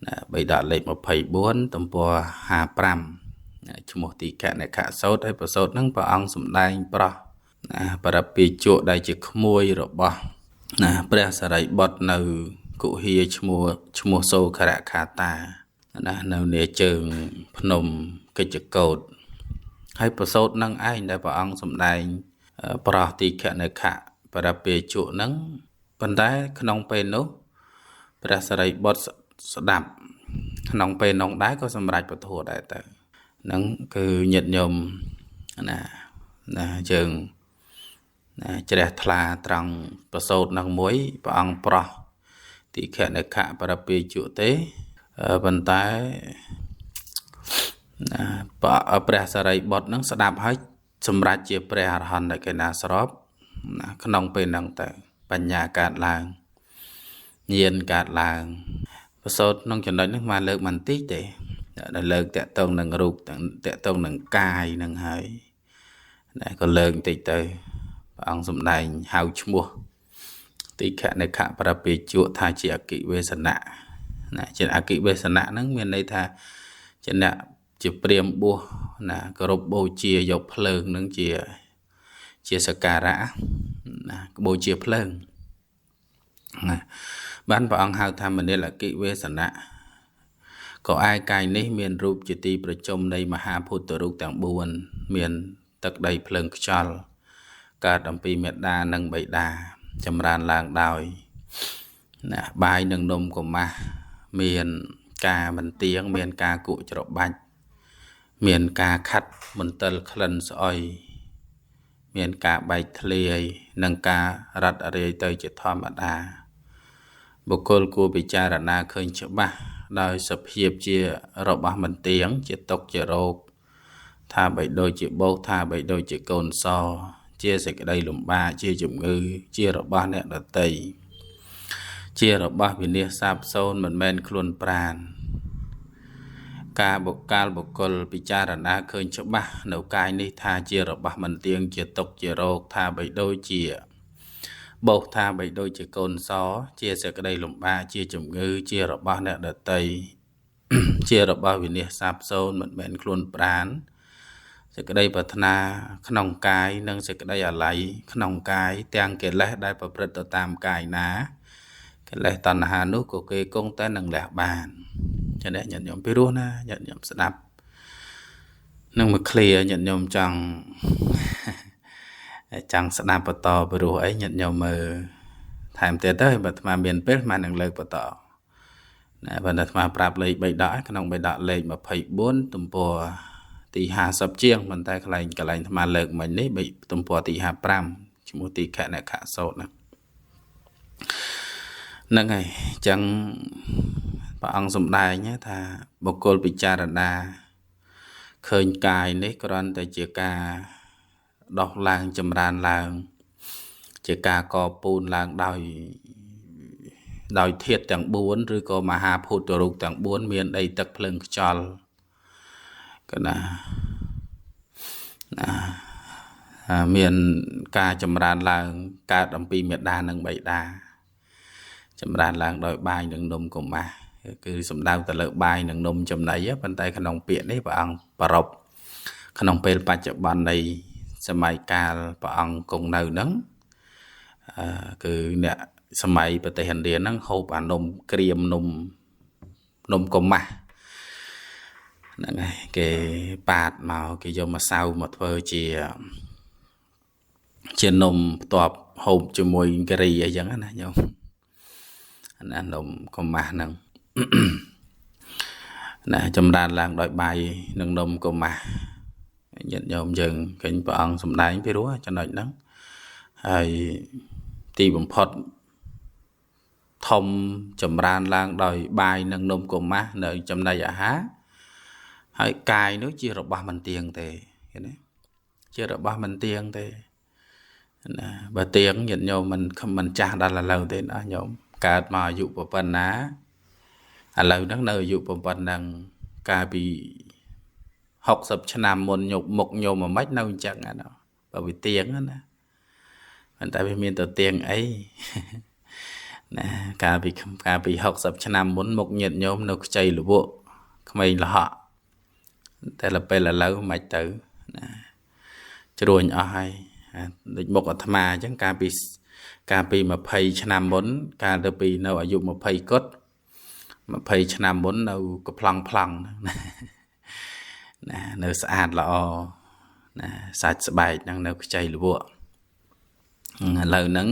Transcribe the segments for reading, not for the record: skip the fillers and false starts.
ណាបិដកលេខ24ទំព័រ55ឈ្មោះទីកនិខសោតហើយប្រសូតហ្នឹងព្រះអង្គសម្ដែងប្រោះណាបរិពាជក់ដែលជាក្មួយរបស់ណាព្រះសារីបុត្រនៅគុហាឈ្មោះសូខរខាតាណានៅនាជើងភ្នំកិច្ចកោតហើយប្រសូតនឹងឯងដែលព្រះអង្គសម្ដែងប្រោះទីខនិខៈបរិពាជក់ហ្នឹងប៉ុន្តែក្នុងពេលនោះព្រះសារីបុត្រស្ដាប់ក្នុងពេលនោះដែរក៏សម្រេចពធដែរទៅហ្នឹងគឺញាតិញោមណាណាយើងណាជ្រះថ្លាត្រង់ប្រសូតនឹងមួយព្រះអង្គប្រោះទីខនិខៈបរិពាជក់ទេប៉ុន្តែណាព្រះសារីបុត្រនឹងស្ដាប់ហើយសម្រេចជាព្រះអរហន្តដែលគេណាស្របណាក្នុងពេលហ្នឹងទៅបញ្ញាកើតឡើងញាណកើតឡើងប្រសូតក្នុងចំណុចនេះមកលើកបន្តិចទេដែលលើកតកតងនឹងរូបតកតងនឹងកាយនឹងហើយណាក៏លើកបន្តិចទៅព្រះអង្គសម្ដែងហៅឈ្មោះទីខនិខៈប្រពាជក់ថាជាអគិវេសនៈណាជាអគិវេសនៈហ្នឹងមានន័យថាជាអ្នកជាព្រាហ្មណ៍បួសណាគោរពបូជាយកភ្លើងហ្នឹងជាសក្ការៈណាបូជាភ្លើងណាបានព្រះអង្គហៅថាមនិលអគិវេសនៈក៏ឯកាយនេះមានរូបជាទីប្រជុំនៃមហាភូតរូបទាំង4មានទឹកដីភ្លើងខ្យល់កើតអំពីមេដានិងបិតាចម្រើនឡើងដោយណាបាយនិងនំកម៉ាស់មានការមិនទៀងមានការគក់ច្របាច់មានការខាត់មន្ទិលក្លិនស្អុយមានការបែកធ្លាយនិងការរត់រាយទៅជាធម្មតាបុគ្គលគួរពិចារណាឃើញច្បាស់ដោយសភាពជារបស់មិនទៀងជាទុក្ខជារោគថាបីដូចជាបោកថាបីដូចជាកូនសជាសេចក្តីលំបាកជាជំងឺជារបស់អ្នកដទៃជារបស់វិនាសសាបសូន្យមិនមែនខ្លួនប្រាណការបុគ្គលបុគ្គលពិចារណាឃើញច្បាស់នៅកាយនេះថាជារបស់មិនទៀងជាទុក្ខជារោគថាបីដូចជាបោកថាបីដូចជាកូនសជាសេចក្តីលំបាកជាជំងឺជារបស់អ្នកដទៃជារបស់វិនាសសាបសូន្យមិនមែនខ្លួនប្រាណសេចក្តីប្រាថ្នាក្នុងកាយនិងសេចក្តីអាល័យក្នុងកាយទាំងកិលេសដែលប្រព្រឹត្តទៅតាមកាយណាកិលេសតណ្ហានោះក៏គេគង់តែនឹងលះបានចា៎ញាតិញោមពីរោះណាញាតិញោមស្ដាប់នឹងមកឃ្លាញាតិញោមចង់ស្ដាប់បន្តពីរោះអីញាតិញោមមើលថែមទៀតទៅបើអាត្មាមានពេលអាត្មានឹងលើកបន្តណាបើអាត្មាប្រាប់លេខ3ដកក្នុង3ដកលេខ24ទំព័រទី50ជាងប៉ុន្តែកន្លែងអាត្មាលើកមិញនេះទំព័រទី55ឈ្មោះទីខនិខសោតណាហ្នឹងហើយអញ្ចឹងព្រះអង្គសម្ដែងថាបុគ្គលពិចារណាឃើញកាយនេះគ្រាន់តែជាការដោះឡើងចម្រើនឡើងជាការកពូនឡើងដោយធាតុទាំង4ឬក៏មហាភូតរូបទាំង4មានដីទឹកភ្លើងខ្យល់កណាណាមានការចម្រើនឡើងកើតអំពីមេដានិងបិតាចម្រើនឡើងដោយបាយនិងនំកម៉ាស់គឺសំដៅទៅលើបាយនិងនំចំណីប៉ុន្តែក្នុងពាក្យនេះព្រះអង្គប្រពក្នុងពេលបច្ចុប្បន្ននៃសម័យកាលព្រះអង្គគង់នៅហ្នឹងគឺអ្នកសម័យប្រទេសឥណ្ឌាហ្នឹងហូបអានំក្រៀមនំកម៉ាស់ហ្នឹងហើយគេប៉ាតមកគេយកម្សៅមកធ្វើជានំផ្ទាប់ហូបជាមួយការីអីចឹងណាញោមណានំកម៉ាស់ហ្នឹងណាចម្រើនឡើងដោយបាយនិងនំកម៉ាស់ញាតិញោមយើងឃើញព្រះអង្គសម្ដែងពីរោះចំណុចហ្នឹងហើយទីបំផុតធំចម្រើនឡើងដោយបាយនិងនំកម៉ាស់នៅចំណីអាហារហើយកាយនោះជារបស់មិនទៀងទេឃើញទេជារបស់មិនទៀងទេណាបើទៀងញាតិញោមមិនចាស់ដល់ឥឡូវទេណាញោមកើតមកអាយុប៉ុណ្ណាឥឡូវហ្នឹងនៅអាយុប៉ុណ្ណឹងកាលពី60ឆ្នាំមុនញោមមុខញោមមិននៅអញ្ចឹងណាបើវាទៀងណាប៉ុន្តែវាមានទៅទៀងអី ណាកាលពី60ឆ្នាំមុនមុខញាតិញោមនៅខ្ចីលវក់ក្មេងលហកតែដល់ពេលឥឡូវមិនទៅណាជ្រួញអស់ហើយដូចមុខអាត្មាអញ្ចឹងកាលពី20ឆ្នាំមុនកាលទៅពីនៅអាយុ20គត់20ឆ្នាំមុននៅកប្លង់ប្លង់ណានៅស្អាតល្អណាសាច់ស្បែកហ្នឹងនៅខ្ចីលវក់ឥឡូវហ្នឹង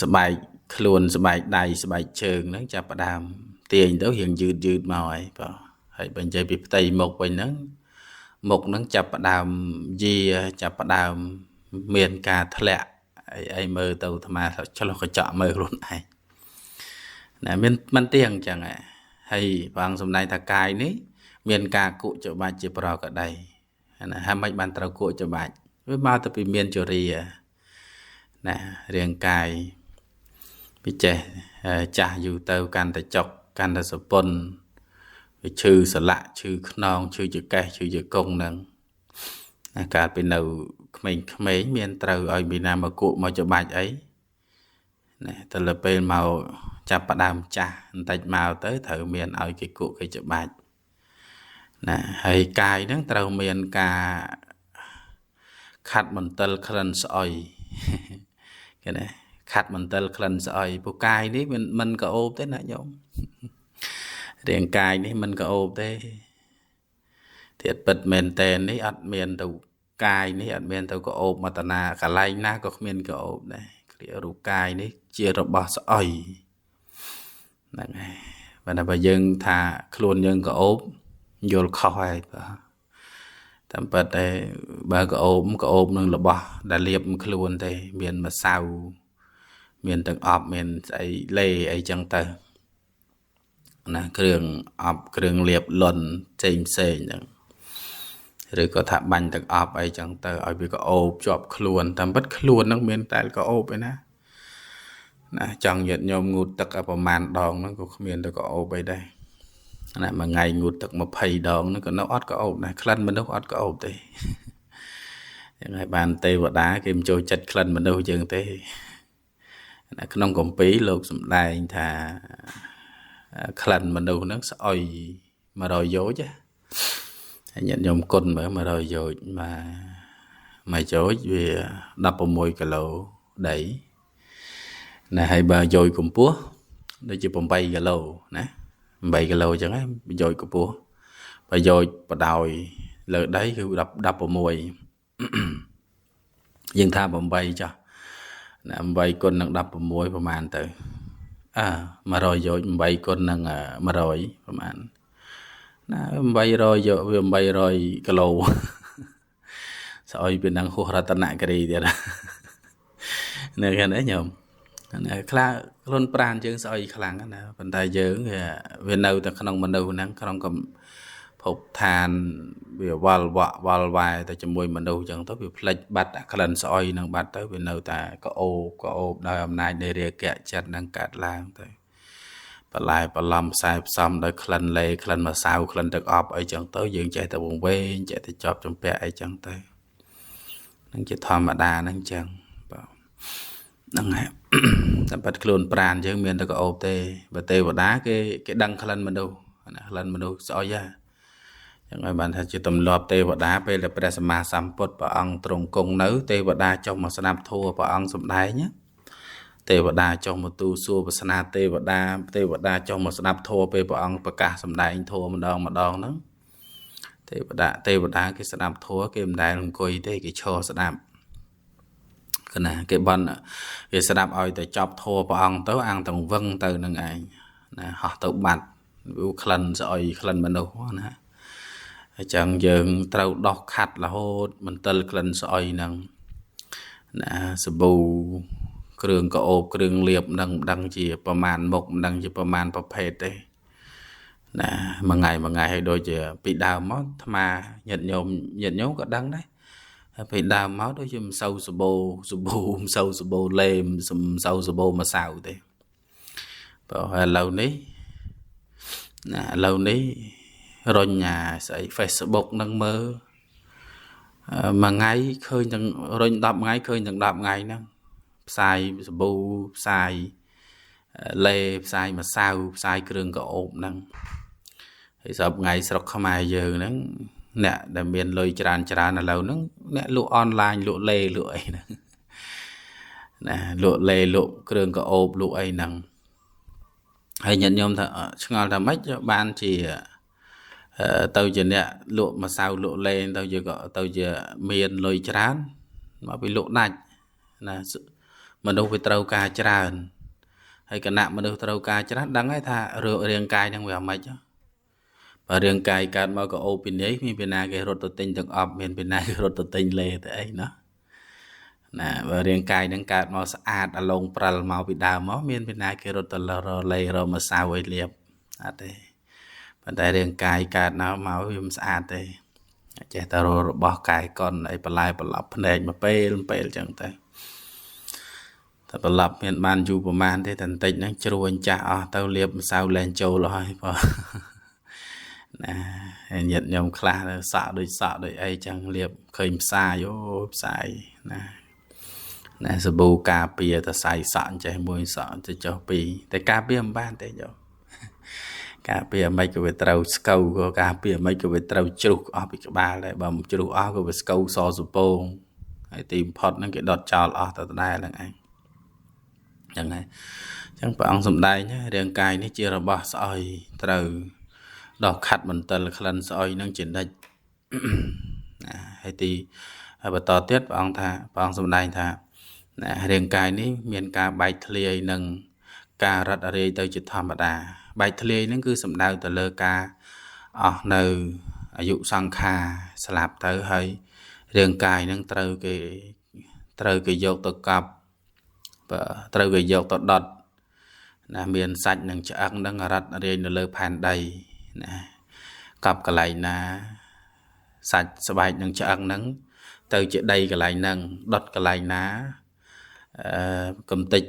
ស្បែកខ្លួនស្បែកដៃស្បែកជើងហ្នឹងចាប់ផ្ដើមទាញទៅរៀងយឺតយឺតមកហើយបាទហើយបើនិយាយពីផ្ទៃមុខវិញហ្នឹងមុខហ្នឹងចាប់ផ្ដើមយាចាប់ផ្ដើមមានការធ្លាក់អីមើលទៅអាត្មាឆ្លោះកញ្ចក់មើលខ្លួនឯងណាមានមិនទៀងអញ្ចឹងហើយព្រះអង្គសម្ដែងថាកាយនេះមានការគុច្បាច់ជាប្រកដីណាហើយមិនបានត្រូវគុច្បាច់វាមកទៅពីមានជរាណារាងកាយពិចេះចាស់យូរទៅកាន់តែចុកកាន់តែសពុនវាឈឺសន្លាក់ឈឺខ្នងឈឺចង្កេះឈឺជង្គង់ហ្នឹងណាកាលពីនៅក្មេងៗមានត្រូវឲ្យមីណាមកគក់មកច្បាច់អីណាទៅលើពេលមកចាប់ផ្ដើមចាស់បន្តិចមកទៅត្រូវមានឲ្យគេគក់គេច្បាច់ណាហើយកាយហ្នឹងត្រូវមានការខាត់មន្ទិលក្លិនស្អុយគេណាខាត់មន្ទិលក្លិនស្អុយពួកកាយនេះមិនក្អូបទេណាញោមរាងកាយនេះមិនក្អូបទេធាតុពិតមែនតែននេះអត់មានទៅកាយនេះអត់មានទៅក្អូបមកតាណាកន្លែងណាក៏គ្មានក្អូបដែរគ្រារូបកាយនេះជារបស់ស្អុយហ្នឹងហើយបើតែបើយើងថាខ្លួនយើងក្អូបយល់ខុសហើយបាទតាមពិតតែបើក្អូបនឹងរបស់ដែលលាបខ្លួនទេមានម្សៅមានទាំងអប់មានស្អីលេអីចឹងទៅណាគ្រឿងអប់គ្រឿងលាបលន់ផ្សេងផ្សេងហ្នឹងឬក៏ថាបាញ់ទាំងអប់អីចឹងទៅឲ្យវាក្អូបជាប់ខ្លួនតាមពិតខ្លួនហ្នឹងមានតែក្អូបឯណាណាចង់ញាតិញោមងូតទឹកឲ្យប្រមាណដងហ្នឹងក៏គ្មានទៅក្អូបអីដែរណាមួយថ្ងៃងូតទឹក20ដងហ្នឹងក៏នៅអត់ក្អូបដែរក្លិនមនុស្សអត់ក្អូបទេយ៉ាងហើយបានទេវតាគេមិនចូលចិត្តក្លិនមនុស្សយើងទេណាក្នុងគម្ពីរលោកសម្ដែងថាក្លិនមនុស្សហ្នឹងស្អុយ100យោជហើយញាតិញោមគុណមើល100យោជមួយយោជវា16គីឡូដីណាហើយបើយោជកម្ពស់ដូចជា8គីឡូណា8គីឡូអញ្ចឹងហ្នឹងយោជកម្ពស់បើយោជបដោយលើដីគឺ16យើងថា8ចុះណា8គុណនឹង16ប្រហែលទៅអើ100យោជ8គុណនឹង100ប្រហែលណា800យកវា800គីឡូស្អុយពីនឹងហួសរតនគិរីទៀតនៅខាងនេះញោមណាខ្លះខ្លួនប្រានយើងស្អុយខ្លាំងណាប៉ុន្តែយើងវានៅតែក្នុងមនុស្សហ្នឹងក្នុងកំភពឋានវាវល់វក់វល់វែទៅជាមួយមនុស្សអញ្ចឹងទៅវាផ្លិចបាត់អាក្លិនស្អុយហ្នឹងបាត់ទៅវានៅតែក្អូបដោយអំណាចនៃរាគៈចិត្តហ្នឹងកើតឡើងទៅបន្លែបន្លំផ្សាយផ្សំដោយក្លិនលេក្លិនម្សៅក្លិនទឹកអប់អីចឹងទៅយើងចេះតែវង្វេងចេះតែជាប់ជំពាក់អីចឹងទៅហ្នឹងជាធម្មតាហ្នឹងចឹងបាទហ្នឹងហើយតាមពិតខ្លួនប្រានយើងមានតែក្អូបទេបើទេវតាគេដឹងក្លិនមនុស្សណាក្លិនមនុស្សស្អុយហ่ะចឹងហើយបានថាជាទម្លាប់ទេវតាពេលដែលព្រះសម្មាសម្ពុទ្ធព្រះអង្គទ្រង់គង់នៅទេវតាចុះមកស្ដាប់ធម៌ព្រះអង្គសម្ដែងទេវតាចុះមកទូសួរប្រស្នាទេវតាចុះមកស្ដាប់ធម៌ពេលព្រះអង្គប្រកាសសម្ដែងធម៌ម្ដងម្ដងហ្នឹងទេវតាគេស្ដាប់ធម៌គេមិនដែលអង្គុយទេគេឈរស្ដាប់កណាគេបន់គេស្ដាប់ឲ្យតែចប់ធម៌ព្រះអង្គទៅអង្គទាំងវឹងទៅនឹងឯងណាហោះទៅបាត់វាក្លិនស្អុយក្លិនមនុស្សណាអញ្ចឹងយើងត្រូវដោះខាត់រហូតមន្ទិលក្លិនស្អុយហ្នឹងណាសាប៊ូគ្រឿងក្អូបគ្រឿងលាបនឹងមិនដឹងជាប្រមាណមុខមិនដឹងជាប្រមាណប្រភេទទេណាមួយថ្ងៃមួយថ្ងៃឲ្យដូចជាពីដើមមកអាត្មាញាតិញោមក៏ដឹងដែរពីដើមមកដូចជាមិនសូវសាប៊ូមិនសូវសាប៊ូលេមមិនសូវសាប៊ូម្សៅទេបើឥឡូវនេះណាឥឡូវនេះរុញអាស្អី Facebook នឹងមើលមួយថ្ងៃឃើញទាំងរុញ10ថ្ងៃឃើញទាំង10ថ្ងៃហ្នឹងផ្សាយសាប៊ូផ្សាយ លេផ្សាយម្សៅផ្សាយគ្រឿងកោបហ្នឹងហើយសប្តាហ៍ថ្ងៃស្រុកខ្មែរយើងហ្នឹងអ្នកដែលមានលុយច្រើនច្រើនឥឡូវហ្នឹងអ្នកលក់អនឡាញលក់លេលក់អីហ្នឹងណាលក់លេលក់គ្រឿងកោបលក់អីហ្នឹងហើយញាតិញោមថាឆ្ងល់ថាម៉េចបានជាទៅជាអ្នកលក់ម្សៅលក់លេទៅជាក៏ទៅជាមានលុយច្រើនមកពីលក់ដាច់ណាមនុស្សវាត្រូវការច្រើនហើយគណៈមនុស្សត្រូវការច្រើនដឹងហើយថារាងកាយហ្នឹងវាអាម៉េចបើរាងកាយកើតមកក៏អូពីនេះមានពីណាគេរត់ទៅទិញទាំងអប់មានពីណាគេរត់ទៅទិញលេទៅអីណោះណាបើរាងកាយហ្នឹងកើតមកស្អាតអាឡងប្រាល់មកពីដើមមកមានពីណាគេរត់ទៅរលេរម្សៅអីលាបអត់ទេប៉ុន្តែរាងកាយកើតណាមកវាមិនស្អាតទេចេះតែររបស់កាយកុនអីបន្លែប្រឡប់ភ្នែកមកពេលពេលអញ្ចឹងទៅតែប្រឡប់មានបានយូរប្រហែលទេតែបន្តិចហ្នឹងជ្រួញចាស់អស់ទៅលាបម្សៅលែងចូលអស់ហើយបងណាហើយញាតិញោមខ្លះទៅសក់ដូចសក់ដូចអីចឹងលាបឃើញផ្សាយអូផ្សាយណាណាសាប៊ូការពារតសៃសក់ចេះមួយសក់ទៅចុះពីរតែការពារមិនបានទេយោការពារមិនក៏វាត្រូវស្កូវក៏ការពារមិនក៏វាត្រូវជ្រុះអស់ពីក្បាលដែរបើមិនជ្រុះអស់ក៏វាស្កូវសសពងហើយទីបំផុតហ្នឹងគេដុតចោលអស់ទៅដដែលហ្នឹងឯងចឹងហើយចឹងព្រះអង្គសម្ដែងរាងកាយនេះជារបស់ស្អុយត្រូវដោះខាត់មន្ទិលក្លិនស្អុយនឹងជានិច្ចណាហើយទីបន្តទៀតព្រះអង្គថាព្រះអង្គសម្ដែងថាណារាងកាយនេះមានការបែកធ្លាយនិងការរត់រាយទៅជាធម្មតាបែកធ្លាយហ្នឹងគឺសំដៅទៅលើការអស់នៅអាយុសង្ខារស្លាប់ទៅហើយរាងកាយហ្នឹងត្រូវគេយកទៅកប់ត្រូវគេយកទៅដុតណាមានសាច់និងឆ្អឹងហ្នឹងរត់រាយនៅលើផែនដីណាកប់កន្លែងណាសាច់ស្បែកនិងឆ្អឹងហ្នឹងទៅជាដីកន្លែងហ្នឹងដុតកន្លែងណាកំតិច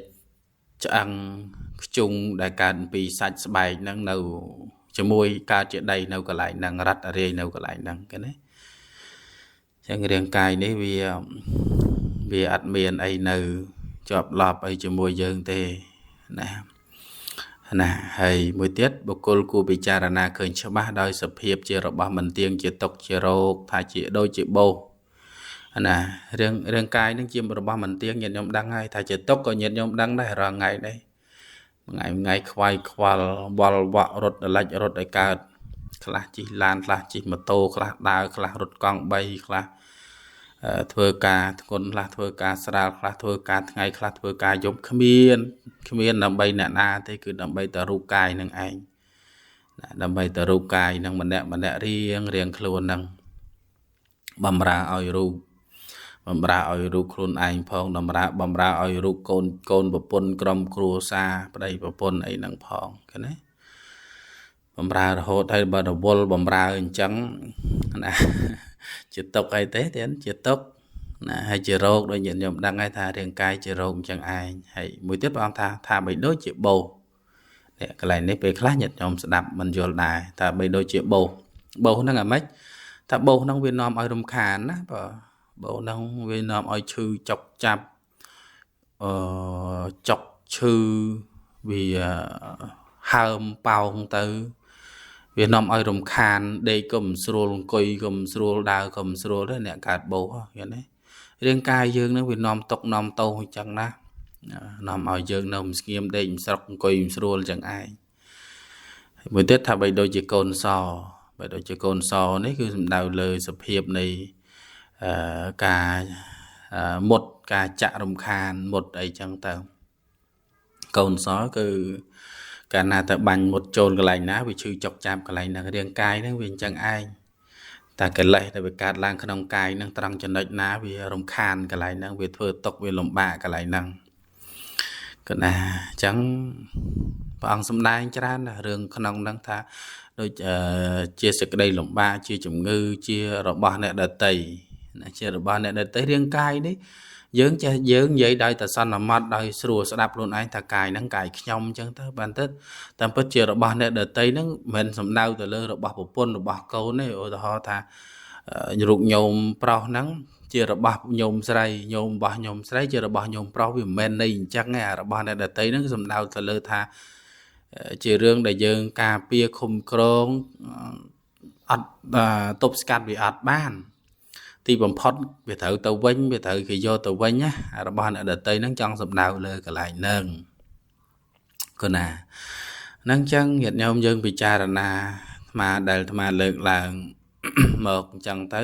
ឆ្អឹងខ្ជុងដែលកើតពីសាច់ស្បែកហ្នឹងនៅជាមួយកើតជាដីនៅកន្លែងហ្នឹងរត់រាយនៅកន្លែងហ្នឹងគេណាចឹងរាងកាយនេះវាអត់មានអីនៅជាប់ឡប់អីជាមួយយើងទេណាណាហើយមួយទៀតបុគ្គលគួរពិចារណាឃើញច្បាស់ដោយសភាពជារបស់មិនទៀងជាទុក្ខជារោគថាជាដូចជាបោសណារាងកាយនឹងជារបស់មិនទៀងញាតិញោមដឹងហើយថាជាទុក្ខក៏ញាតិញោមដឹងដែររាល់ថ្ងៃនេះថ្ងៃខ្វាយខ្វល់វល់វក់រត់ដលិចរត់ឲ្យកើតខ្លះជិះឡានខ្លះជិះម៉ូតូខ្លះដើរខ្លះរត់កង់3ខ្លះធ្វើការធ្ងន់ខ្លះធ្វើការស្រាលខ្លះធ្វើការថ្ងៃខ្លះធ្វើការយប់គ្មានដើម្បីអ្នកណាទេគឺដើម្បីតែរូបកាយនឹងឯងណាដើម្បីតែរូបកាយនឹងម្នាក់ម្នាក់រៀងរៀងខ្លួននឹងបំរើឲ្យរូបបំរើឲ្យរូបខ្លួនឯងផងបំរើឲ្យរូបកូនប្រពន្ធក្រុមគ្រួសារប្តីប្រពន្ធអីហ្នឹងផងឃើញទេបំរើរហូតហើយបើរវល់បំរើអញ្ចឹងណាជាទុកអីទេទៀតជាទុកណាហើយជារោគដូចញាតិញោមដឹងហើយថារាងកាយជារោគអញ្ចឹងឯងហើយមួយទៀតព្រះអង្គថាបីដូចជាបោសនេះកន្លែងនេះពេលខ្លះញាតិញោមស្ដាប់មិនយល់ដែរថាបីដូចជាបោសបោសហ្នឹងអាម៉េចថាបោសហ្នឹងវានាំឲ្យរំខានណាបើបោសហ្នឹងវានាំឲ្យឈឺចុកចាប់ចុកឈឺវាហើមប៉ោងទៅវានាំឲ្យរំខានដេកក៏មិនស្រួលអង្គុយក៏មិនស្រួលដើរក៏មិនស្រួលដែរអ្នកកើតបោសឃើញទេរាងកាយយើងនឹងវានាំទុកនាំទោសអញ្ចឹងណានាំឲ្យយើងនៅមិនស្ងៀមដេកមិនស្រុកអង្គុយមិនស្រួលអញ្ចឹងឯងមួយទៀតថាបីដូចជាកូនសបីដូចជាកូនសនេះគឺសំដៅលើសភាពនៃការមុតការចាក់រំខានមុតអីចឹងទៅកូនសគឺកាលណាតែបាញ់មុតចូលកន្លែងណាវាឈឺចុកចាប់កន្លែងហ្នឹងរាងកាយហ្នឹងវាអញ្ចឹងឯងតែកិលេសដែលវាកើតឡើងក្នុងកាយហ្នឹងត្រង់ចំណុចណាវារំខានកន្លែងហ្នឹងវាធ្វើទុកវាលំបាកកន្លែងហ្នឹងកណាអញ្ចឹងព្រះអង្គសម្ដែងច្រើនណាស់រឿងក្នុងហ្នឹងថាដូចជាសេចក្តីលំបាកជាជំងឺជារបស់អ្នកដទៃណាជារបស់អ្នកដទៃរាងកាយនេះយើងចេះយើងនិយាយដោយតែសន្មត់ដោយស្រួលស្ដាប់ខ្លួនឯងថាកាយហ្នឹងកាយខ្ញុំអញ្ចឹងទៅបានទៅតាមពិតជារបស់អ្នកដទៃហ្នឹងមិនមែនសំដៅទៅលើរបស់ប្រពន្ធរបស់កូនទេឧទាហរណ៍ថារូបញោមប្រុសហ្នឹង ជារបស់ញោមស្រីញោមរបស់ញោមស្រីជារបស់ញោមប្រុសវាមិនមែនន័យអញ្ចឹងទេអារបស់អ្នកដតីហ្នឹងសំដៅទៅលើថាជារឿងដែលយើងការពារឃុំក្រងអត់ទប់ស្កាត់វាអត់បានទីបំផុតវាត្រូវទៅវិញវាត្រូវគេយកទៅវិញណារបស់អ្នកដតីហ្នឹងចង់សំដៅលើកន្លែងហ្នឹងគណាហ្នឹងចឹងញាតិញោមយើងពិចារណាអាត្មាដែលអាត្មាលើកឡើងមកអញ្ចឹងទៅ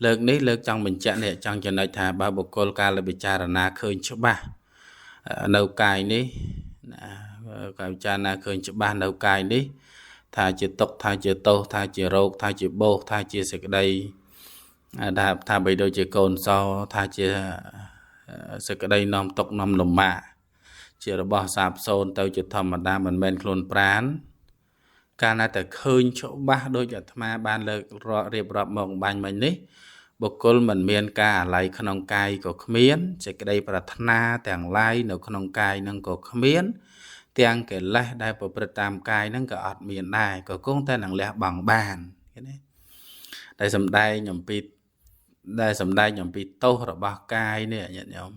លើកនេះលើកចង់បញ្ជាក់នេះចង់ចំណុចថាបើបុគ្គលកាលពិចារណាឃើញច្បាស់នៅកាយនេះណាកាលពិចារណាឃើញច្បាស់នៅកាយនេះថាជាទុក្ខថាជាទោសថាជារោគថាជាបោសថាជាសេចក្តីថាបីដូចជាកូនសថាជាសេចក្តីនាំទុក្ខនាំលំបាកជារបស់សាបសូន្យទៅជាធម្មតាមិនមែនខ្លួនប្រាណកាលណាតែឃើញច្បាស់ដូចអាត្មាបានលើករៀបរាប់មកបាញ់មិញនេះបុគ្គលមិនមានការអាល័យក្នុងកាយក៏គ្មានសេចក្តីប្រាថ្នាទាំងឡាយនៅក្នុងកាយនឹងក៏គ្មានទាំងកិលេសដែលប្រព្រឹត្តតាមកាយនឹងក៏អត់មានដែរក៏គង់តែនឹងលះបង់បានឃើញទេដែលសំដែងអំពីទោសរបស់កាយនេះញាតិញោម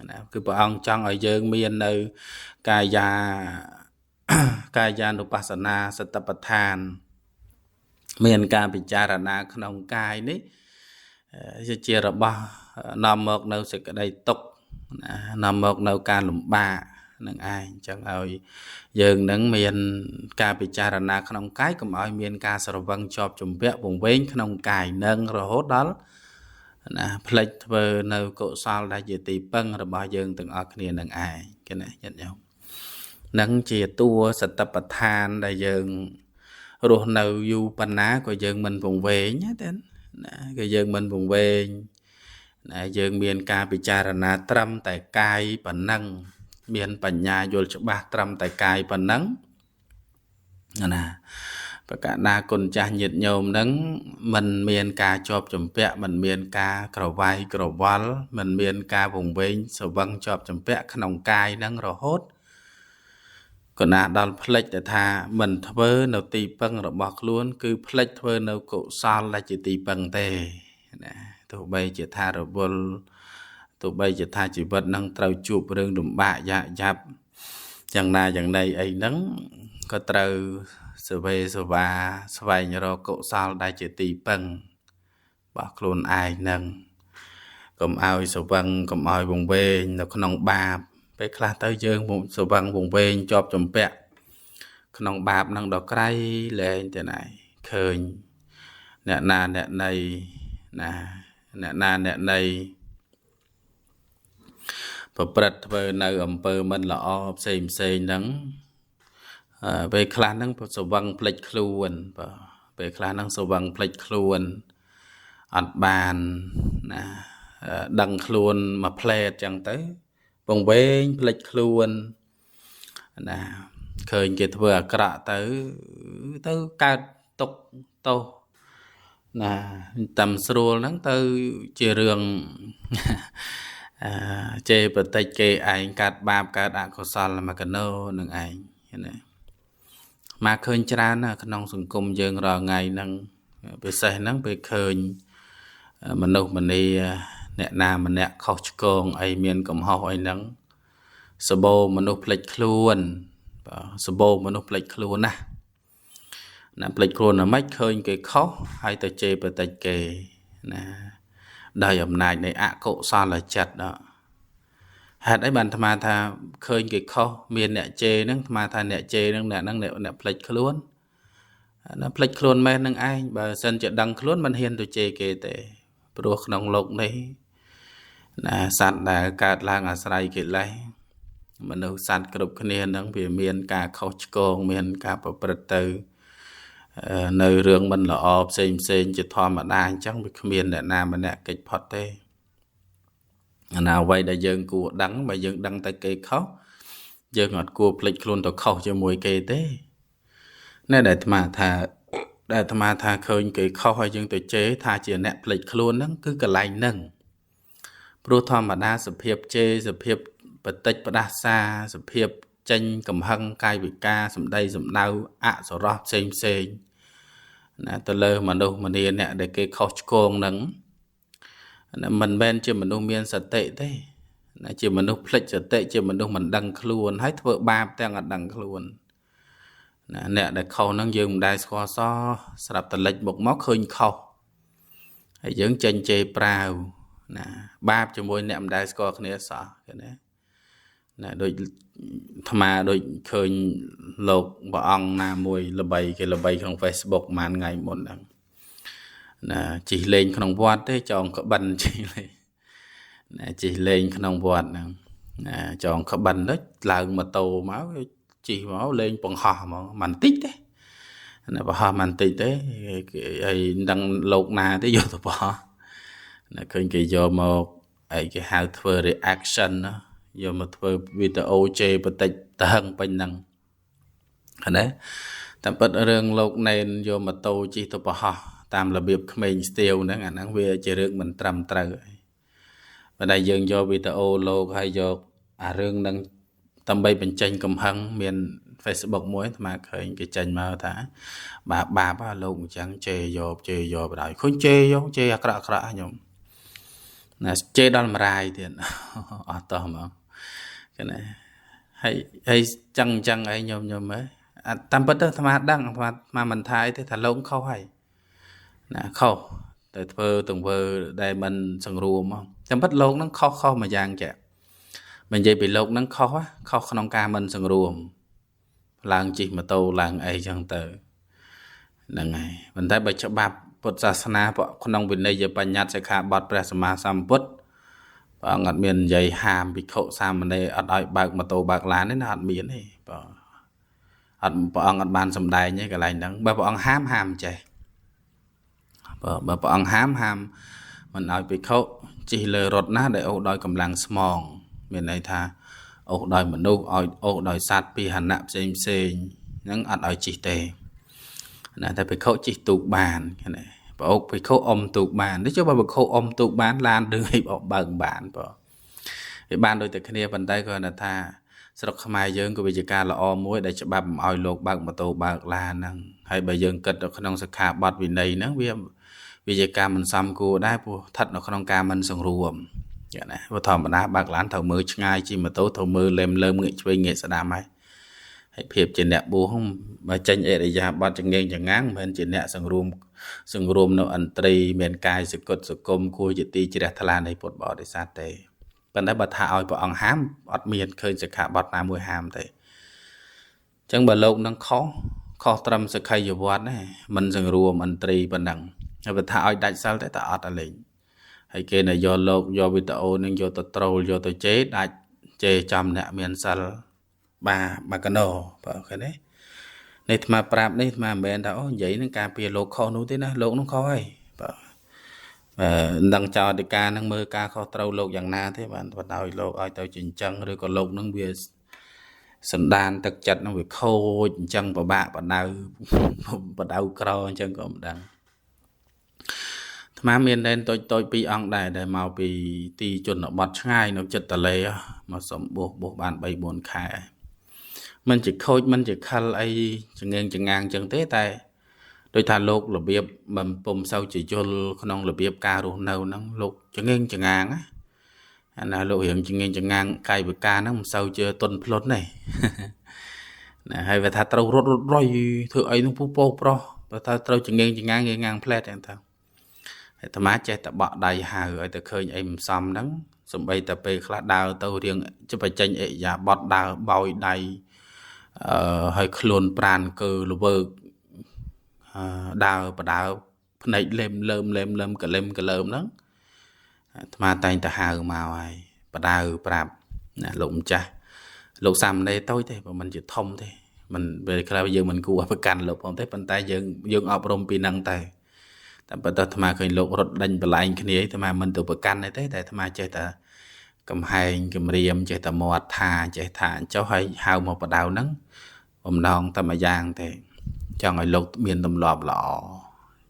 ណាគឺព្រះអង្គចង់ឲ្យយើងមាននៅកាយានុបស្សនាសតិប្បដ្ឋានមានការពិចារណាក្នុងកាយនេះជារបស់នាំមកនៅសេចក្តីទុក្ខណានាំមកនៅការលំបាកនឹងឯងអញ្ចឹងឲ្យយើងនឹងមានការពិចារណាក្នុងកាយកុំឲ្យមានការស្រវឹងជាប់ជំពាក់វង្វេងក្នុងកាយនឹងរហូតដល់ណាផ្លិចធ្វើនៅកុសលដែលជាទីពឹងរបស់យើងទាំងអស់គ្នានឹងឯងគេណាញាតិញោមនឹងជាតួសតិប្បដ្ឋានដែលយើងរស់នៅយូរប៉ុណ្ណាក៏យើងមិនវង្វេងទេណាក៏យើងមិនវង្វេងណាយើងមានការពិចារណាត្រឹមតែកាយប៉ុណ្ណឹងមានបញ្ញាយល់ច្បាស់ត្រឹមតែកាយប៉ុណ្ណឹងណាប្រកាសណាគុណចាស់ញាតិញោមនឹងមិនមានការជាប់ជំពាក់មិនមានការក្រវាយក្រវល់មិនមានការវង្វេងស្រវឹងជាប់ជំពាក់ក្នុងកាយនឹងរហូតកណាដល់ផ្លិចទៅថាមិនធ្វើនៅទីពឹងរបស់ខ្លួនគឺផ្លិចធ្វើនៅកុសលដែលជាទីពឹងទេណាទោះបីជាថារវល់ទោះបីជាថាជីវិតនឹងត្រូវជួបរឿងលំបាកយ៉ាក់យ៉ាប់យ៉ាងណាយ៉ាងណីអីហ្នឹងក៏ត្រូវសវេសវាស្វែងរកកុសលដែលជាទីពឹងរបស់ខ្លួនឯងហ្នឹងកុំឲ្យស្រវឹងកុំឲ្យវង្វេងនៅក្នុងបាបពេលខ្លះទៅយើងស្រវឹងវង្វេងជាប់ជំពាក់ក្នុងបាបហ្នឹងដល់ក្រៃលែងទៅណៃឃើញអ្នកណាអ្នកណីណាអ្នកណាអ្នកណីប្រព្រឹត្តធ្វើនៅអំពើមិនល្អផ្សេងផ្សេងហ្នឹងពេលខ្លះហ្នឹងស្រវឹងផ្លិចខ្លួនបាទពេលខ្លះហ្នឹងស្រវឹងផ្លិចខ្លួនអត់បានណាដឹងខ្លួនមួយផ្លែតចឹងទៅវង្វេងផ្លិចខ្លួនណាឃើញគេធ្វើអាក្រក់ទៅទៅកើតទុក្ខទោសណាតាមស្រួលហ្នឹងទៅជារឿងជេរបតិចគេឯងកើតបាបកើតអកុសលមកកណោនឹងឯងណាមកឃើញច្រើនណាក្នុងសង្គមយើងរាល់ថ្ងៃហ្នឹងពិសេសហ្នឹងពេលឃើញមនុស្សម្នាអ្នកណាម្នាក់ខុសឆ្គងអីមានកំហុសអីហ្នឹងសបោមនុស្សផ្លិចខ្លួនបាទសបោមនុស្សផ្លិចខ្លួនណាណាផ្លិចខ្លួនណាមិនឃើញគេខុសហើយទៅជេរបតិចគេណាដោយអំណាចនៃអកុសលចិត្តហេតុអីបានអាត្មាថាឃើញគេខុសមានអ្នកជេរហ្នឹងអាត្មាថាអ្នកជេរហ្នឹងអ្នកហ្នឹងអ្នកផ្លិចខ្លួនណាផ្លិចខ្លួនមែននឹងឯងបើសិនជាដឹងខ្លួនមិនហ៊ានទៅជេរគេទេព្រោះក្នុងលោកនេះណាសត្វដែលកើតឡើងអាស្រ័យកិលេសមនុស្សសត្វគ្រប់គ្នាហ្នឹងវាមានការខុសឆ្គងមានការប្រព្រឹត្តទៅនៅរឿងមិនល្អផ្សេងផ្សេងជាធម្មតាអញ្ចឹងវាគ្មានអ្នកណាម្នាក់គេចផុតទេអាណាអ្វីដែលយើងគួរដឹងបើយើងដឹងតែគេខុសយើងអត់គួរភ្លេចខ្លួនទៅខុសជាមួយគេទេណែដែលអាត្មាថាឃើញគេខុសហើយយើងទៅជេរថាជាអ្នកភ្លេចខ្លួនហ្នឹងគឺកន្លែងហ្នឹងព្រោះធម្មតាសភាពជេរសភាពបតិចផ្ដាសាសភាពចេញកំហឹងកាយវិការសម្ដីសម្ដៅអសរោះផ្សេងផ្សេងណាទៅលើមនុស្សម្នាអ្នកដែលគេខុសឆ្គងហ្នឹង មិនមែនជាមនុស្សមានសតិទេណាជាមនុស្សភ្លេចសតិជាមនុស្សមិនដឹងខ្លួនហើយធ្វើបាបទាំងអត់ដឹងខ្លួនណាអ្នកដែលខុសហ្នឹងយើងមិនដែលស្គាល់សោះស្រាប់តែលិចមុខមកឃើញខុសហើយយើងចេញជេរប្រាវណាបាបជាមួយអ្នកមិនដែលស្គាល់គ្នាសោះគេណាណាដូចអាត្មាដូចឃើញលោកព្រះអង្គណាមួយល្បីគេល្បីក្នុង Facebook ប្រហែលថ្ងៃមុនហ្នឹងណាជិះលេងក្នុងវត្តទេចងក្បិនជិះលេងណាជិះលេងក្នុងវត្តហ្នឹងណាចងក្បិនទៅឡើងម៉ូតូមកជិះមកលេងបង្ហោះហ្មងមិនតិចទេណាបង្ហោះមិនតិចទេហើយមិនដឹងលោកណាទេយកទៅបង្ហោះណាឃើញគេយកមកអីគេហៅធ្វើ reaction ណាយកមកធ្វើវីដេអូជេរបតិចតហឹងពេញហ្នឹងណាតាមពិតរឿងលោកណែនយកម៉ូតូជិះទៅបង្ហោះតាមរបៀបក្មេងស្ទាវហ្នឹងអាហ្នឹងវាជារឿងមិនត្រឹមត្រូវហើយប៉ុន្តែយើងយកវីដេអូលោកហើយយកអារឿងហ្នឹងដើម្បីបញ្ចេញកំហឹងមាន Facebook មួយអាត្មាឃើញគេចេញមកថាបាបបាបលោកអញ្ចឹងជេរយកជេរយកបណ្ដោយឃើញជេរយកជេរអាក្រក់អាក្រក់ខ្ញុំណាជេរដល់មរាយទៀតអស់តោះហ្មងគេណាហើយហើយចឹងចឹងអីញោមញោមហ៎តាមពិតទៅអាត្មាដឹងអាត្មាមិនថាអីទេថាលោកខុសហើយណាខុសតែធ្វើទង្វើដែលមិនសង្រួមតាមពិតលោកហ្នឹងខុសខុសមួយយ៉ាងចាមិននិយាយពីលោកហ្នឹងខុសខុសក្នុងការមិនសង្រួមឡើងជិះម៉ូតូឡើងអីចឹងទៅហ្នឹងហើយប៉ុន្តែបើច្បាប់ពុទ្ធសាសនាក្នុងវិន័យបញ្ញត្តិសិក្ខាបទព្រះសម្មាសម្ពុទ្ធព្រះអង្គអត់មាននិយាយហាមភិក្ខុសាមណេរអត់ឲ្យបើកម៉ូតូបើកឡានទេណាអត់មានទេបាទអត់ព្រះអង្គអត់បានសម្ដែងទេកន្លែងហ្នឹងបើព្រះអង្គហាមហាមចេះបើព្រះអង្គហាមហាមមិនឲ្យភិក្ខុជិះលើរថណាដែលអូសដោយកម្លាំងស្មងមានន័យថាអូសដោយមនុស្សឲ្យអូសដោយសត្វពាហនៈផ្សេងផ្សេងហ្នឹងអត់ឲ្យជិះទេណាតែភិក្ខុជិះទូកបានណាប្រអូកភិក្ខុអុំទូកបាននេះចុះបើភិក្ខុអុំទូកបានឡានរឿងអីបើកបានបើវាបានដូចតែគ្នាប៉ុន្តែគាត់ថាស្រុកខ្មែរយើងក៏វាជាការល្អមួយដែលច្បាប់មិនឲ្យលោកបើកម៉ូតូបើកឡានហ្នឹងហើយបើយើងគិតនៅក្នុងសិក្ខាបទវិន័យហ្នឹងវាជាការមិនសមគួរដែរព្រោះស្ថិតនៅក្នុងការមិនសង្រួមចាណាព្រោះធម្មតាបើកឡានត្រូវមើលឆ្ងាយជិះម៉ូតូត្រូវមើលលែមលើមងាកឆ្វេងងាកស្ដាំហើយហើយភាពជាអ្នកបួសបើចេញអរិយាបថចងេងចងាងមិនមែនជាអ្នកសង្រួមសង្រួមនៅឥន្ទ្រីមានកាយសកុតសគមគួរជាទីជ្រះថ្លានៃពុទ្ធបរិស័ទទេប៉ុន្តែបើថាឲ្យព្រះអង្គហាមអត់មានឃើញសិក្ខាបទណាមួយហាមទេអញ្ចឹងបើលោកនឹងខុសខុសត្រឹមសិក្ខីយវត្តណាមិនសង្រួមឥន្ទ្រីប៉ុណ្ណឹងហើយបើថាឲ្យដាច់សិលទេតែអត់អាលេងហើយគេនៅយកលោកយកវីដេអូនឹងយកទៅត្រូលយកទៅជេរដាច់ជេរចំអ្នកមានសិលបាទបាកណោបើឃើញទេនេះអាត្មាប្រាប់នេះអាត្មាមិនមែនថាអូនិយាយនឹងការពារលោកខុសនោះទេណាលោកនោះខុសហើយបាទមិនដឹងចោទិកានឹងមើលការខុសត្រូវលោកយ៉ាងណាទេបាទបណ្ដោយលោកឲ្យទៅជាអញ្ចឹងឬក៏លោកនឹងវាសន្តានទឹកចិត្តនឹងវាខូចអញ្ចឹងពិបាកបដៅបដៅក្រអញ្ចឹងក៏មិនដឹងអាត្មាមានណែនតូចតូចពីរអង្គដែរដែលមកពីទីជនបទឆ្ងាយនៅចិត្តតលេមកសំបួសបួសបាន3 4ខែមិនជាខូចមិនជាខិលអីចងេងចងាងអញ្ចឹងទេតែដូចថាលោករបៀបមិនពុំសូវជាយល់ក្នុងរបៀបការរស់នៅហ្នឹងលោកចងេងចងាងណាអាណាលោករៀងចងេងចងាងកាយវិការហ្នឹងមិនសូវជាទន់ភ្លន់ទេណាហើយវាថាត្រូវរត់រត់រយធ្វើអីហ្នឹងពូពោប្រុសបើថាត្រូវចងេងចងាងងាងផ្លែតហ្នឹងទៅអាត្មាចេះតែបក់ដៃហៅឲ្យតែឃើញអីមិនសមហ្នឹងសំបីតែពេលខ្លះដើរទៅរៀងជបញ្ចេញអិយាបថដើរបោយដៃហើយខ្លួនប្រានកើល្វើកដើរបដើភ្នែកលេមលើមលេមលើមកលឹមកលើមហ្នឹងអាត្មាតែងតែហៅមកហើយបដៅប្រាប់ណាលោកម្ចាស់លោកសាមណេរតូចទេបើមិនជាធំទេមិនពេលខ្លះយើងមិនគួរប្រកាន់លោកផងទេប៉ុន្តែយើងអប់រំពីហ្នឹងតែតែប៉ុន្តែអាត្មាឃើញលោករត់ដេញបលែងគ្នាអាត្មាមិនទៅប្រកាន់ទេតែអាត្មាចេះតែកំហែងគំរាមចេះតែមាត់ថាចេះថាអញ្ចោះហើយហៅមកបដៅហ្នឹងបំណងតែមួយយ៉ាងទេចង់ឲ្យលោកមានទម្លាប់ល្អ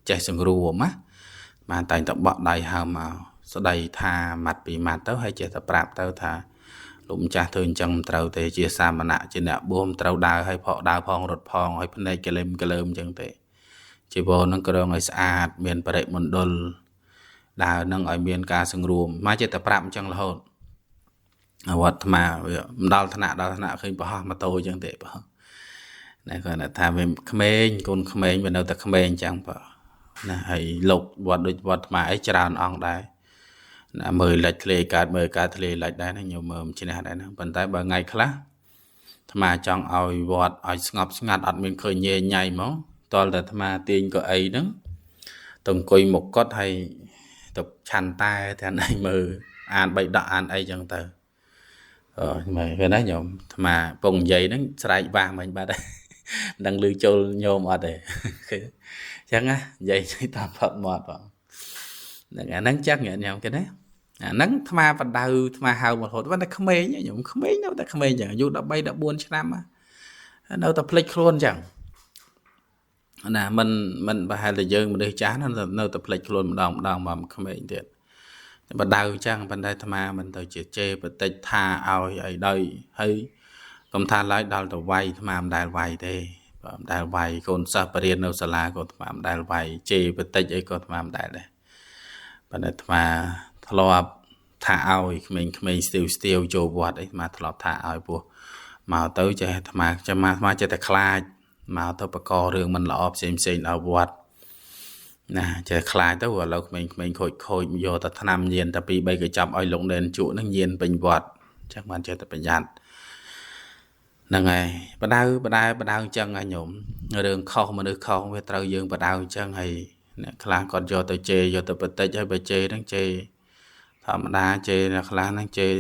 ចេះសង្រួមណាបានតែងតែបក់ដៃហៅមកស្ដីថាម៉ាត់ពីម៉ាត់ទៅហើយចេះតែប្រាប់ទៅថាលោកម្ចាស់ធ្វើអញ្ចឹងមិនត្រូវទេជាសាមណៈជាអ្នកបួសមិនត្រូវដើរហើយផកដើរផងរត់ផងហើយភ្នែកកលឹមកលើមអញ្ចឹងទេជីវរនឹងក្រងឲ្យស្អាតមានបរិមណ្ឌល ដើរនឹងឲ្យមានការសង្រួមមកចេះតែប្រាប់អញ្ចឹងរហូតវត្តអាត្មាវាមិនដល់ថ្នាក់ដល់ថ្នាក់ឃើញប្រហោះម៉ូតូអញ្ចឹងទេបងណាគាត់ថាវាក្មេងកូនក្មេងវានៅតែក្មេងអញ្ចឹងបងណាហើយលោកវត្តដូចវត្តអាត្មាអីច្រើនអង្គដែរណាមើលលិចធ្លេកើតមើលកើតធ្លេលិចដែរណាញោមមើលមិនឈ្នះដែរណាប៉ុន្តែបើថ្ងៃខ្លះអាត្មាចង់ឲ្យវត្តឲ្យស្ងប់ស្ងាត់អត់មានឃើញញ៉ៃញ៉ៃហ្មងតលតែអាត្មាទាញកៅអីហ្នឹងទៅអង្គុយមុខគាត់ហើយទៅឆាន់តែតែឯងមើលអានបីដកអានអីចឹងទៅអឺមើលឃើញណាញោមអាត្មាពងនិយាយហ្នឹងស្រែកវាស់មិញបាត់មិនដឹងឮចូលញោមអត់ទេឃើញចឹងណានិយាយតាមផឹកមាត់បងហ្នឹងអាហ្នឹងចឹងញោមគេណាអាហ្នឹងអាត្មាបដៅអាត្មាហៅមករហូតប៉ុន្តែក្មេងញោមក្មេងនៅតែក្មេងចឹងអាយុ13 14ឆ្នាំនៅតែភ្លេចខ្លួនចឹងណាមិនប្រហែលតែយើងមនុស្សចាស់នៅតែភ្លេចខ្លួនម្ដងម្ដងមកក្មេងទៀតបដៅចឹងប៉ុន្តែអាត្មាមិនទៅជាជេរបតិចថាឲ្យអីដោយហើយកុំថាឡើយដល់ទៅវាយអាត្មាមិនដែលវាយទេបើមិនដែលវាយកូនសិស្សបរៀននៅសាលាក៏អាត្មាមិនដែលវាយជេរបតិចអីក៏អាត្មាមិនដែលដែរប៉ុន្តែអាត្មាធ្លាប់ថាឲ្យក្មេងៗស្ទាវស្ទាវចូលវត្តអីអាត្មាធ្លាប់ថាឲ្យពោះមកទៅចេះអាត្មាចាំអាត្មាចេះតែខ្លាចមកទៅបកករឿងមិនល្អផ្សេងផ្សេងដល់វត្តណាចេះខ្លាចទៅឥឡូវក្មេងៗខូចខូចយកតែថ្នាំញៀនតែ2 3កញ្ចប់ឲ្យលោកណែនជក់ហ្នឹងញៀនពេញវត្តអញ្ចឹងបានចេះតែប្រយ័ត្នហ្នឹងហើយបដៅបដៅបដៅអញ្ចឹងហ៎ញោមរឿងខុសមនុស្សខុសវាត្រូវយើងបដៅអញ្ចឹងហើយអ្នកខ្លះគាត់យកទៅជេរយកទៅបន្តិចហើយបើជេរហ្នឹងជេរធម្មតាជេរអ្នកខ្លះហ្នឹងជេរ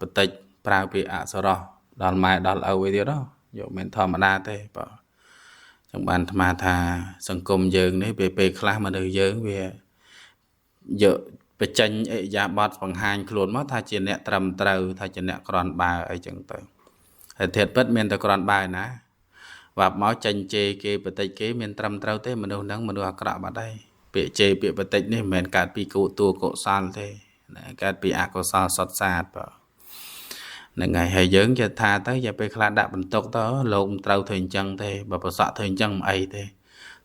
បន្តិចប្រើពាក្យអសរោះដល់ម៉ែដល់ឪឯទៀតយកមិនធម្មតាទេបាទចឹងបានអាត្មាថាសង្គមយើងនេះពេលខ្លះមនុស្សយើងវាយកបញ្ចេញអិយាបថបង្ហាញខ្លួនមកថាជាអ្នកត្រឹមត្រូវថាជាអ្នកក្រាន់បើអីចឹងទៅហើយធាតុពិតមានតែក្រាន់បើណាវ៉ាប់មកចេញជេរគេបន្តិចគេមានត្រឹមត្រូវទេមនុស្សហ្នឹងមនុស្សអាក្រក់បាត់ហើយពាក្យជេរពាក្យបន្តិចនេះមិនមែនកើតពីកុតួកុសលទេណាកើតពីអកុសលសុទ្ធសាធបាទហ្នឹងហើយហើយយើងចេះថាទៅอย่าពេលខ្លះដាក់បន្ទុកទៅលោកមិនត្រូវធ្វើអញ្ចឹងទេបើប្រសក់ធ្វើអញ្ចឹងមិនអីទេ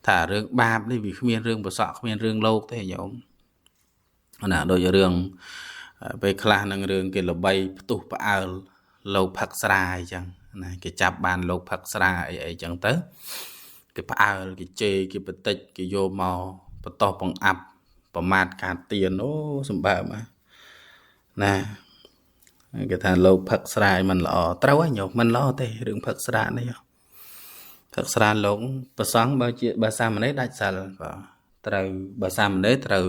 ថារឿងបាបនេះវាគ្មានរឿងប្រសក់គ្មានរឿងលោកទេញោមណាដូចរឿងពេលខ្លះនឹងរឿងគេល្បីផ្ទុះផ្អើលលោកផឹកស្រាអញ្ចឹងណាគេចាប់បានលោកផឹកស្រាអីអីចឹងទៅគេផ្អើលគេជេរគេបន្តិចគេយកមកបន្តបង្អាប់ប្រមាថការទៀនអូសម្បើមណាគេថាលោកផឹកស្រាមិនល្អត្រូវហើយញោមមិនល្អទេរឿងផឹកស្រានេះផឹកស្រាលោកប្រសង់បើជាបើសាមណេរដាច់សិលបាទត្រូវបើសាមណេរត្រូវ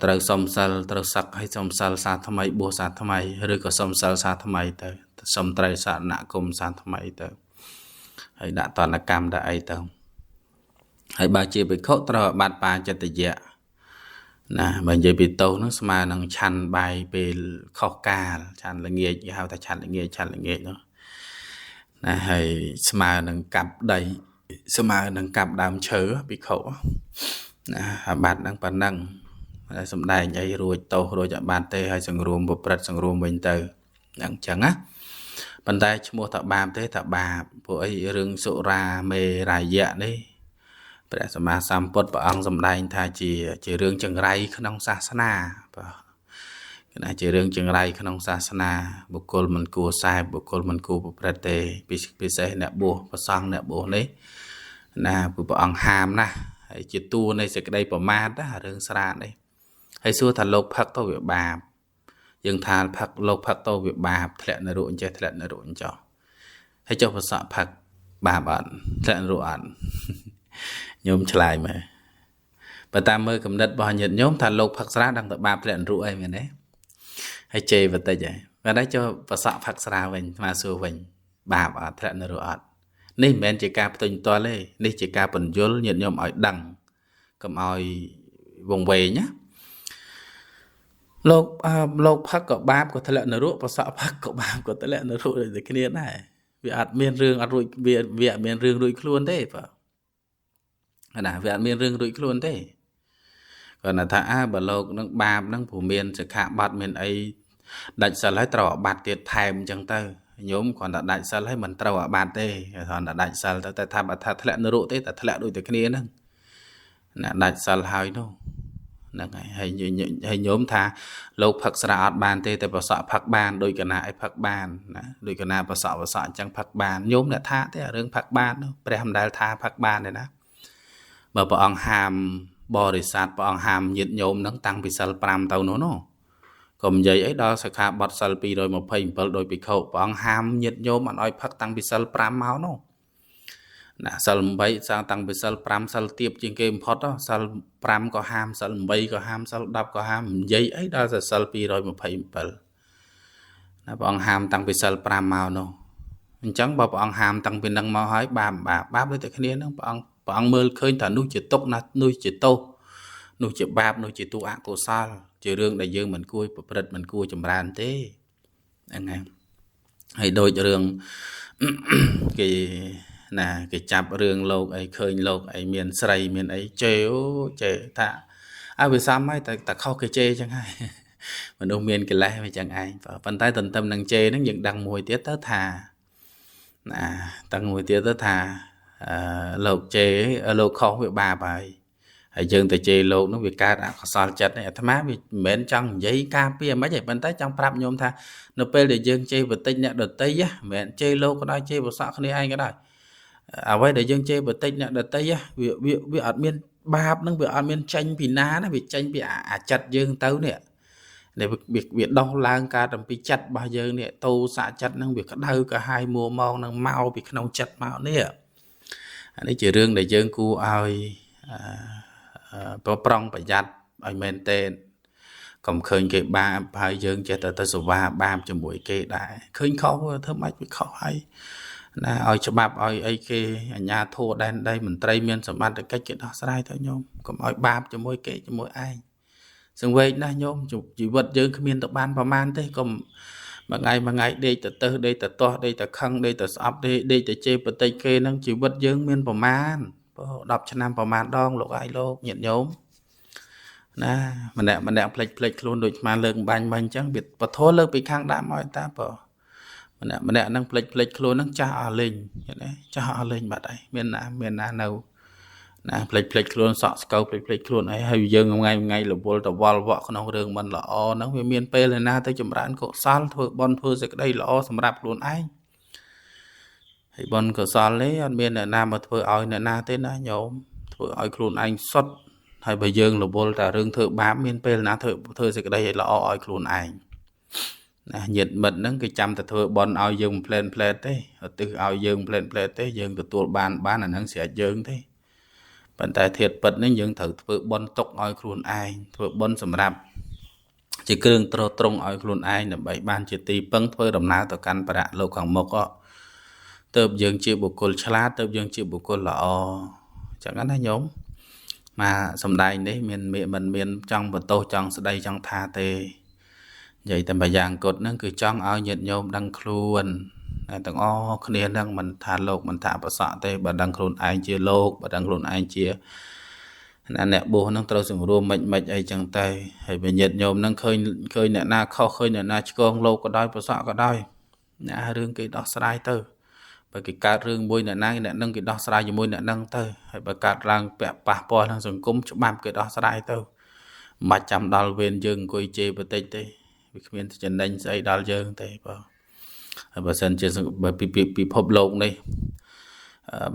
ត្រូវសុំសិលត្រូវសឹកឲ្យសុំសិលសាថ្មីបួសសាថ្មីឬក៏សុំសិលសាថ្មីទៅសុំត្រីសរណគមសាថ្មីទៅហើយដាក់តនកម្មដាក់អីទៅហើយបើជាភិក្ខុត្រូវអាបត្តិបាចិត្តយៈណាបើនិយាយពីទោសហ្នឹងស្មើនឹងឆាន់បាយពេលខុសកាលឆាន់ល្ងាចគេហៅថាឆាន់ល្ងាចឆាន់ល្ងាចនោះណាហើយស្មើនឹងកាប់ដីស្មើនឹងកាប់ដើមឈើភិក្ខុណាអាបត្តិហ្នឹងប៉ុណ្ណឹងហើយសំដែងអីរួចទោសរួចអាបត្តិទេហើយសង្រួមប្រព្រឹត្តសង្រួមវិញទៅហ្នឹងអញ្ចឹងណាប៉ុន្តែឈ្មោះថាបាបទេថាបាបព្រោះអីរឿងសុរាមេរាយៈនេះព្រះសម្មាសម្ពុទ្ធព្រះអង្គសម្ដែងថាជារឿងចង្រៃក្នុងសាសនាបាទគេថាជារឿងចង្រៃក្នុងសាសនាបុគ្គលមិនគួរសែបបុគ្គលមិនគួរប្រព្រឹត្តទេពិសេសអ្នកបួសព្រះសង្ឃអ្នកបួសនេះណាព្រោះព្រះអង្គហាមណាស់ហើយជាតួនៃសេចក្តីប្រមាទណារឿងស្រានេះហើយសួរថាលោកផឹកទៅវាបាបយើងថាផឹកលោកផឹកទៅវាបាបធ្លាក់នរកអញ្ចេះធ្លាក់នរកអញ្ចោះហើយចុះប្រសក់ផឹកបាបអត់ធ្លាក់នរកអត់ញោមឆ្លើយមើលបើតាមមើលកំណត់របស់ញាតិញោមថាលោកផឹកស្រាដឹងតែបាបធ្លាក់នរកអីមែនទេហើយជេរបន្តិចហើយបើតែចុះប្រសក់ផឹកស្រាវិញអាត្មាសួរវិញបាបអត់ធ្លាក់នរកអត់នេះមិនមែនជាការផ្ទុញផ្ទាល់ទេនេះជាការពន្យល់ញាតិញោមឲ្យដឹងកុំឲ្យវង្វេងណាលោកផឹកក៏បាបក៏ធ្លាក់នរកប្រសក់ផឹកក៏បាបក៏ធ្លាក់នរកដូចតែគ្នាដែរវាអត់មានរឿងអត់រួចវាអត់មានរឿងរួចខ្លួនទេបាទណាវាអត់មានរឿងរួចខ្លួនទេគាត់ថាអើបើលោកនឹងបាបនឹងព្រោះមានសិក្ខាបទមានអីដាច់សិលហើយត្រូវអាបត្តិទៀតថែមអញ្ចឹងទៅញោមគ្រាន់តែដាច់សិលហើយមិនត្រូវអាបត្តិទេគ្រាន់តែដាច់សិលទៅតែថាបើថាធ្លាក់នរកទេតែធ្លាក់ដូចតែគ្នាហ្នឹងណាដាច់សិលហើយនោះ ហ្នឹងហើយហើយញោមថាលោកផឹកស្រាអត់បានទេតែប្រសក់ផឹកបានដោយកណាអីផឹកបានណាដោយកណាប្រសក់អញ្ចឹងផឹកបានញោមអ្នកថាទេរឿងផឹកបានព្រះមិនដែលថាផឹកបានទេណាបើព្រះអង្គហាមបរិស័ទព្រះអង្គហាមញាតិញោមហ្នឹងតាំងពីសិល5ទៅនោះនោះកុំនិយាយអីដល់សិក្ខាបទសិល227ដោយភិក្ខុព្រះអង្គហាមញាតិញោមអត់ឲ្យផឹកតាំងពីសិល5មកនោះណាសិល8សាងតាំងពីសិល5សិលទៀបជាងគេបំផុតសិល5ក៏ហាមសិល8ក៏ហាមសិល10ក៏ហាមនិយាយអីដល់សិល227ណាព្រះអង្គហាមតាំងពីសិល5មកនោះអញ្ចឹងបើព្រះអង្គហាមតាំងពីនឹងមកហើយបាបដូចតែគ្នាហ្នឹងព្រះអង្គមើលឃើញថានោះជាទុក្ខណានោះជាទោសនោះជាបាបនោះជាទុអកុសលជារឿងដែលយើងមិនគួរប្រព្រឹត្តមិនគួរចម្រើនទេហ្នឹងហើយហើយដូចរឿងគេណាគេចាប់រឿងលោកអីឃើញលោកអីមានស្រីមានអីជេអូជេថាឲ្យវាសមហើយតែខុសគេជេអញ្ចឹងហើយមនុស្សមានកិលេសវាចឹងឯងប៉ុន្តែទន្ទឹមនឹងជេហ្នឹងយើងដឹងមួយទៀតទៅថាណាដឹងមួយទៀតទៅថាលោកជេលោកខុសវាបាបហើយហើយយើងទៅជេរលោកនោះវាកើតអកុសលចិត្តនេះអាត្មាវាមិនមែនចង់និយាយការពារមិនទេប៉ុន្តែចង់ប្រាប់ញោមថានៅពេលដែលយើងជេរបតិចអ្នកដតីមិនមែនជេរលោកក៏ដោយជេរបសក់គ្នាឯងក៏ដោយអ្វីដែលយើងជេរបតិចអ្នកដតីវាអត់មានបាបនឹងវាអត់មានចេញពីណាណាវាចេញពីអាចិត្តយើងទៅនេះវាដោះឡើងកើតអំពីចិត្តរបស់យើងនេះតោសៈចិត្តនឹងវាក្តៅក្រហាយមួម៉ងនឹងមកពីក្នុងចិត្តមកនេះអានេះជារឿងដែលយើងគួរឲ្យប្រុងប្រយ័ត្នឲ្យមែនទេកុំឃើញគេបាបហើយយើងចេះតែទៅសវ៉ាបាបជាមួយគេដែរឃើញខុសធ្វើម៉េចវាខុសហើយណាឲ្យច្បាប់ឲ្យអីគេអាជ្ញាធរដែនដីមន្ត្រីមានសមត្ថកិច្ចគេដោះស្រាយទៅញោមកុំឲ្យបាបជាមួយគេជាមួយឯងសង្វេគណាស់ញោមជីវិតយើងគ្មានទៅបានប្រមាណទេកុំមួយថ្ងៃដេកទៅទៅដេកទៅទាស់ដេកទៅខឹងដេកទៅស្អប់ដេកទៅជេរបតិចគេហ្នឹងជីវិតយើងមានប្រមាណ10ឆ្នាំប្រមាណដងលោកឯងលោកញាតិញោមណាម្នាក់ផ្លេចខ្លួនដូចស្មានលើកបាញ់បាញ់អញ្ចឹងវាពធលើកពីខាងដាក់មកតាបើម្នាក់ហ្នឹងផ្លេចខ្លួនហ្នឹងចាស់អស់លេងឃើញទេចាស់អស់លេងបាត់ហើយមានណានៅណាផ្លេចខ្លួនសក់ស្កូវផ្លេចខ្លួនអីហើយយើងថ្ងៃរវល់តវល់វក់ក្នុងរឿងមិនល្អហ្នឹងវាមានពេលណាទៅចម្រើនកុសលធ្វើបុណ្យធ្វើសេចក្តីល្អសម្រាប់ខ្លួនឯងហើយបុណ្យកុសលនេះអត់មានអ្នកណាមកធ្វើឲ្យអ្នកណាទេណាញោមធ្វើឲ្យខ្លួនឯងសុទ្ធហើយបើយើងរវល់តែរឿងធ្វើបាបមានពេលណាធ្វើសេចក្តីឲ្យល្អឲ្យខ្លួនឯងណាញាតិមិត្តហ្នឹងគេចាំតែធ្វើបុណ្យឲ្យយើងផ្លែនផ្លែតទេឧទ្ទិសឲ្យយើងផ្លែនផ្លែតទេយើងទទួលបានអាហ្នឹងស្រេចយើងទេប៉ុន្តែធាតុពិតនេះយើងត្រូវធ្វើបុណ្យទុកឲ្យខ្លួនឯងធ្វើបុណ្យសម្រាប់ជាគ្រឿងទ្រទ្រង់ឲ្យខ្លួនឯងដើម្បីបានជាទីពឹងធ្វើដំណើរទៅកាន់បរលោកខាងមុខទៅយើងជាបុគ្គលឆ្លាតទៅយើងជាបុគ្គលល្អអញ្ចឹងណាញោមមកសំដែងនេះមានមិនមានចង់បន្ទោសចង់ស្ដីចង់ថាទេនិយាយតែមួយយ៉ាងគត់ហ្នឹងគឺចង់ឲ្យញាតិញោមដឹងខ្លួនទាំងអស់គ្នាហ្នឹងមិនថាលោកមិនថាប្រសក់ទេបើដឹងខ្លួនឯងជាលោកបើដឹងខ្លួនឯងជាអ្នកបួសហ្នឹងត្រូវសង្រួមមិនអីចឹងទៅហើយបើញាតិញោមហ្នឹងឃើញអ្នកណាខុសឃើញអ្នកណាឆ្កងលោកក៏ដោយប្រសក់ក៏ដោយណារឿងគេដោះស្រាយទៅបើគេកើតរឿងមួយអ្នកណាអ្នកនឹងគេដោះស្រាយជាមួយអ្នកនឹងទៅហើយបើកើតឡើងពាក់ប៉ះពាល់ក្នុងសង្គមច្បាប់គេដោះស្រាយទៅមិនបាច់ចាំដល់វេនយើងអង្គុយជេរបតិចទេវាគ្មានចំណេញស្អីដល់យើងទេបើហើយបើសិនជាពិភពលោកនេះ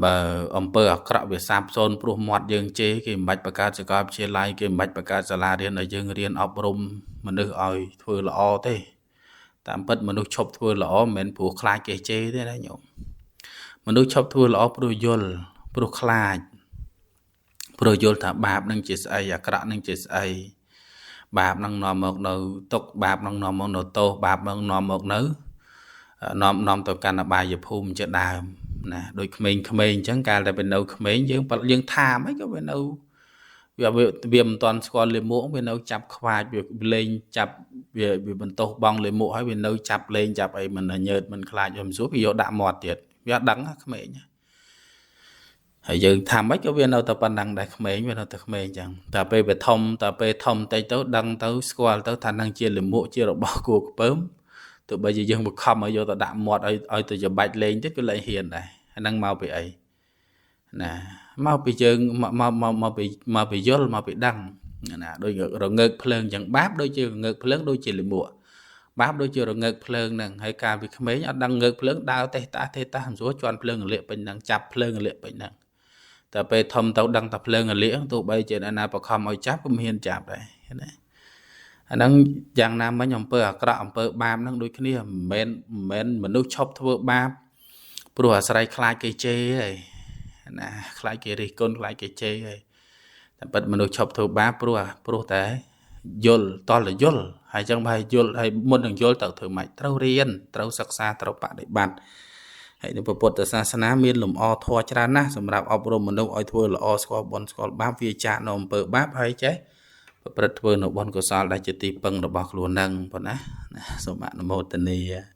បើអំពើអាក្រក់វាសាបសូន្យព្រោះមាត់យើងជេរគេមិនបាច់បង្កើតសាកលវិទ្យាល័យគេមិនបាច់បង្កើតសាលារៀនឲ្យយើងរៀនអប់រំមនុស្សឲ្យធ្វើល្អទេតាមពិតមនុស្សឈប់ធ្វើល្អមិនមែនព្រោះខ្លាចគេជេរទេណាញោមមនុស្សឈប់ធ្វើល្អព្រោះយល់ព្រោះខ្លាចព្រោះយល់ថាបាបនឹងជាស្អីអាក្រក់នឹងជាស្អីបាបនឹងនាំមកនៅទុក្ខបាបនឹងនាំមកនៅទោសបាបនឹងនាំមកនៅនាំទៅកាន់អបាយភូមិជាដើមណាដូចក្មេងៗអញ្ចឹងកាលតែវានៅក្មេងយើងថាមិនក៏វានៅវាមិនទាន់ស្គាល់លាមកវានៅចាប់ខ្វាចវាលេងចាប់វាបន្ទោសបងលាមកហើយវានៅចាប់លេងចាប់អីមិនញើតមិនខ្លាចវាមិនស្រួលវាយកដាក់មាត់ទៀតវាអត់ដឹងក្មេងហើយយើងថាម៉េចក៏វានៅតែប៉ុណ្ណឹងដែរក្មេងវានៅតែក្មេងអញ្ចឹងតែពេលវាធំតែពេលធំតិចទៅដឹងទៅស្គាល់ទៅថានឹងជាលាមកជារបស់គួរខ្ពើមទោះបីជាយើងបង្ខំឲ្យយកទៅដាក់មាត់ឲ្យទៅច្បាច់លេងទៀតក៏លែងហ៊ានដែរអាហ្នឹងមកពីអីណាមកពីយើងមកពីយល់មកពីដឹង ណា ដូចរងើកភ្លើងចឹង បាបដូចជារងើកភ្លើង ដូចជាលមួក បាបដូចជារងើកភ្លើងហ្នឹង។ ហើយកាលពីក្មេងអត់ដឹងងើកភ្លើង ដើរតេះតាទេតាមិនស្រួល ជន់ភ្លើងរលាកពេញហ្នឹង ចាប់ភ្លើងរលាកពេញហ្នឹង តែពេលធំទៅដឹងតែភ្លើងរលាក ទោះបីជាអ្នកណាបខំឲ្យចាប់ក៏មិនហ៊ានចាប់ដែរណា។ អាហ្នឹងយ៉ាងណាមិញ អំពើអាក្រក់ អំពើបាបហ្នឹងដូចគ្នា មិនមែនមនុស្សឈប់ធ្វើបាបព្រោះអាស្រ័យខ្លាចគេជេរឯណា ខ្លាចគេរិះគន់ ខ្លាចគេជេរឯ តែពិតមនុស្សឈប់ធ្វើបាបព្រោះតែយល់ តលយល់ហើយ។ ចឹងបើយល់ហើយ មុននឹងយល់ទៅធ្វើម៉េច? ត្រូវរៀន ត្រូវសិក្សា ត្រូវបដិបត្តិ។ ហើយនៅពុទ្ធសាសនាមានលំអធម៌ច្រើនណាស់សម្រាប់អប់រំមនុស្សឲ្យធ្វើល្អ ស្គាល់បុណ្យស្គាល់បាប វាចាកនៅអំពើបាប ហើយចេះប្រព្រឹត្តធ្វើនៅបុណ្យកុសលដែលជាទីពឹងរបស់ខ្លួននឹងប៉ុណ្ណា។ សូមអនុមោទនា។